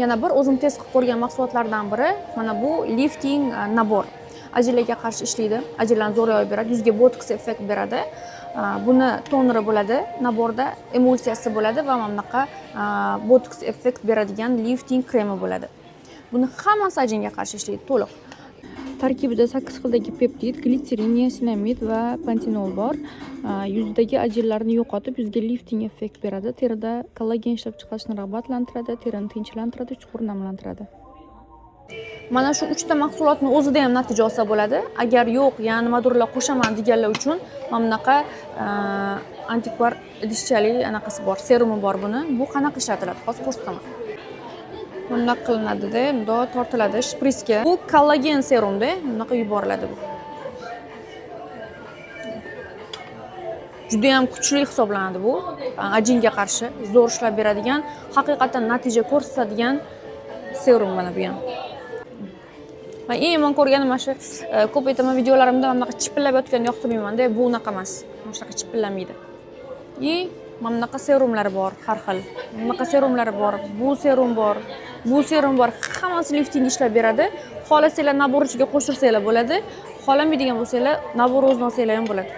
Yana bir o'zim test qilib ko'rgan mahsulotlardan biri mana bu lifting набор. Ajinlarga qarshi ishlaydi, ajinlarni zo'r yoyib beradi, yuzga botoks effekt beradi. Buni toneri bo'ladi, набор da emulsiyasi bo'ladi va mana bunaqa botoks effekt beradigan lifting kremi bo'ladi. Buni hammasi ajinga qarshi ishlaydi to'liq. Tarkibida 8 xildagi peptid, glitserin, niasinamid va pantenol bor. Yuzdagi ajinlarni yo'qotib, yuzga lifting effekt beradi. Terida kollagen ishlab chiqarishni rag'batlantiradi, terini tinchlantiradi, chuqur namlantiradi. Mana shu uchta mahsulotni o'zida ham natija olsa bo'ladi. Agar yo'q, yana nimadirlar qo'shaman deganlar uchun mana bunaqa antikvar idishchali anaqasi bor, serumi bor buni. Bu qanaqa ishlatiladi, hozir ko'rsataman. Bunaqa qilinadida, bundoq tortiladi shpritsga. Bu kollagen serumda, bunaqa yuboriladi bu. Judayam kuchli hisoblanadi bu. Ajinga qarshi zo'r ishlab beradigan, haqiqatan natija ko'rsatadigan serum mana bu ham. Man eng yomon ko'rganim mana shu, ko'p aytaman videolarimda, mana bunaqa chipillab yotganni yoqtirmayman-da, bu unaqa emas. Mana shunaqa chipillamaydi. И mana bunaqa serumlar bor har xil. Bunaqa serumlar bor, bu serum bor, bu serum bor. Hammasi lifting ishlab beradi. Xohlasanglar, набор ichiga qo'shtirsanglar bo'ladi. Xohlamaydigan bo'lsanglar, набор o'zini olsanglar ham bo'ladi.